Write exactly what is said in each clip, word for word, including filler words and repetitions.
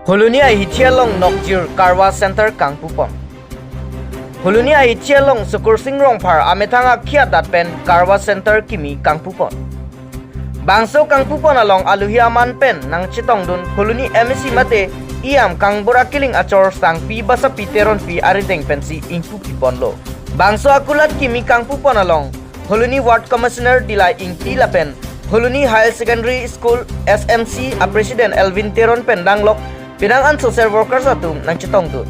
Phuloni ahithi along nokjir Karwa Center kangpupon. Phuloni ahithi along Sukursing Rongphar amethang akhia dat pen Karwa Center kimi kangpupon. Bangso kangpupon along aluhi aman pen nangchetongdun Phuloni M A C mate E M Kangbura Killing achor Sangpi Basapi Teronpi arideng pensi ingpupiponlo. Bangso akulat kimi kangpupon along Phuloni Ward Commissioner Dilai Ingti lapen Phuloni Higher Secondary School S M C a President Elvin Teron pen danglok penang an social workers atum nangchetongdun.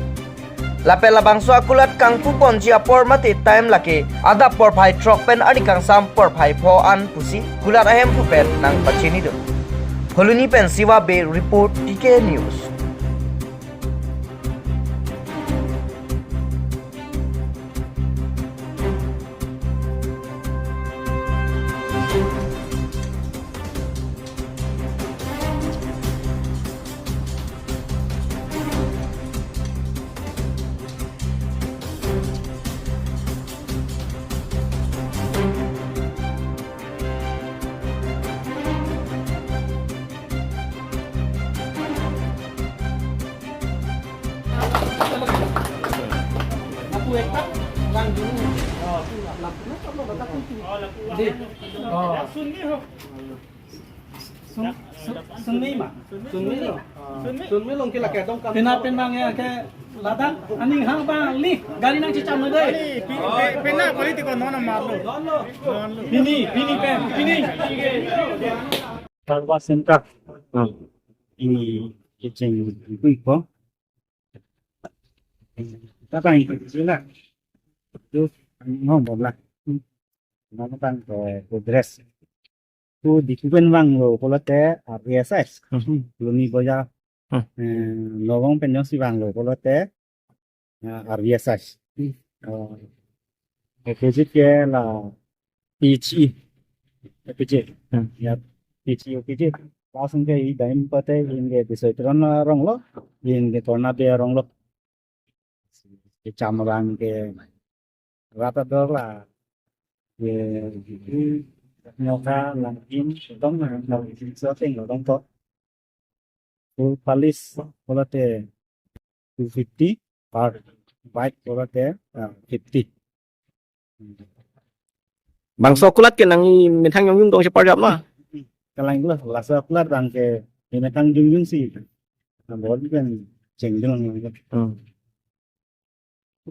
Lapen labangso akulat kangpuponji apor mate time lake adap porphai throk pen arni kangsam porphai pho an pusi kulat ahemphu pen nangpachinidun. Phuloni pen Siva Bey report, T K News. Sun, sun, sunmi ma? Sunmi lo. Sunmi lo ke lake dong kam. Pina pen bang ya ke ladak aning hang bang li gari nangchecham dei. Pi-, pi-, pina politiko non marlo. Non lo. Pini, pini pen, pini. Karwa Center. Hmm. Ini kecing itu ipo. Kita kan itu sila. Itu ngomong lah. Hmm. Nama kan ke address. Tu di kuben bang lo pulote R V S S. Hmm. Phuloni Bojar. Hmm. Eh, Nogong pen jongsi bang lo pulote, ya, R V S S. Hmm. Oh. Opposite ke la P H E. P H E. Hmm. Ya, P H E, P H E. Langsung ke i daim pate in ke Bisoi Teron arong lo, in ke Torna Bey arong lo. Kecham abang ke rata dor la. Ye, nyoka langkin dong na langkin so ting lo dong to. Full polish pulote two fifty, per bike pulote, ah, fifty. Bangso akulat ke nangli methang jongjung tong si parjap ma? Kalang lo, laso akulat bang ke methang jongjung si. Nah, bor kan chengdung. Hmm.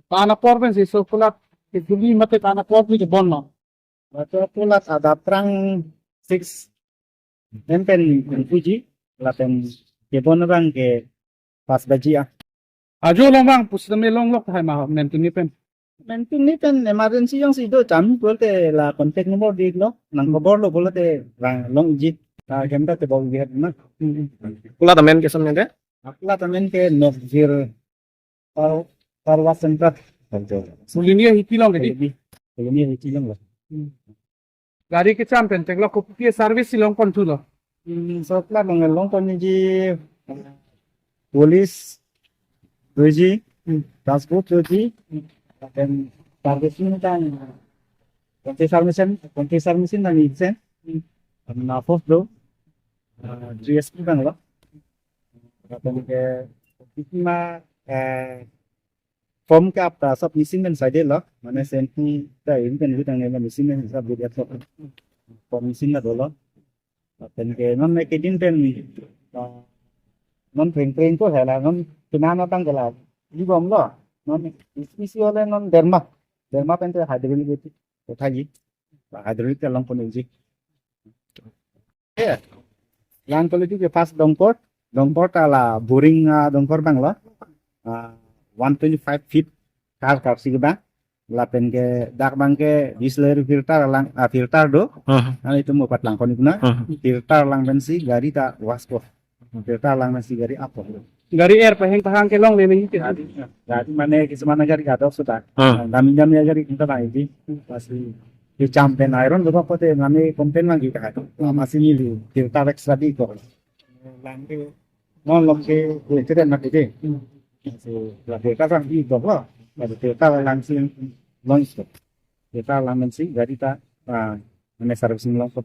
Kana apor pensi so akulat ke juli mate kana apor ni ke bon lo. Laso akulat adap rang six M pen puji lapen kebon abang ke pas baji ah. Ajo long bang pusitame longlok tahai ma mentuni pen. Mentuni pen emergency jongsi do cham pulote la contact number di lo, nang kobor lo pulote bang longji. Ta kemta te bol di hat na. Akulat amen ke son nede? Akulat amen ke nokjir Kar-, Karwa Center. Phuloni ahithi along ke di? Phuloni, Phuloni ahithi along lo. Hmm. Gari kecham pen theklong kopi service si longpon thulo? Hmm, so akulat along longponji police doji, hmm, transport doji, hmm, then servicing kan, konti servicing, konti servicing nang isen, hmm, na force do, ah, G S P bang lo. Lapen ke, ma, eh, form ke apta sab machine pen saide lo, mane senti ta in pen hutang ne machine pen sab dia sab form machine na dolo. Lapen ke non ne kedin pen, ah, non preng preng ko hela non kinan atang ke la. Di bom lo. Non isi isi ole non derma. Derma pen te hydraulic itu. Kothaji. Hydraulic ke longpon uji. Ya. Lang quality ke pas dongkor, dongkor ta la boring, ah, dongkor bang lo. Ah, one twenty-five feet kar kar si bang. Lapen ke dak bang ke distillery filter lang, ah, filter do. Hmm. Nah, itu mo pat langkon ikuna. Hmm. Filter lang pensi gari ta wash ko. Filter lang pensi gari apo. Gari air paheng pahang kelongle nangji. Gari, gari mane kismana gari kadok sudah. Hmm. Dami dami gari kita bang ini. Pasi kecham pen iron do ko te mane complain lagi ka. Masih nili filter extra di ko. Lang ke non lom ke accident mati de. Hmm. So, la filter sang di dok lo. La filter lang si long stop. Filter lang pensi gari ta, ah, mane servicing long stop.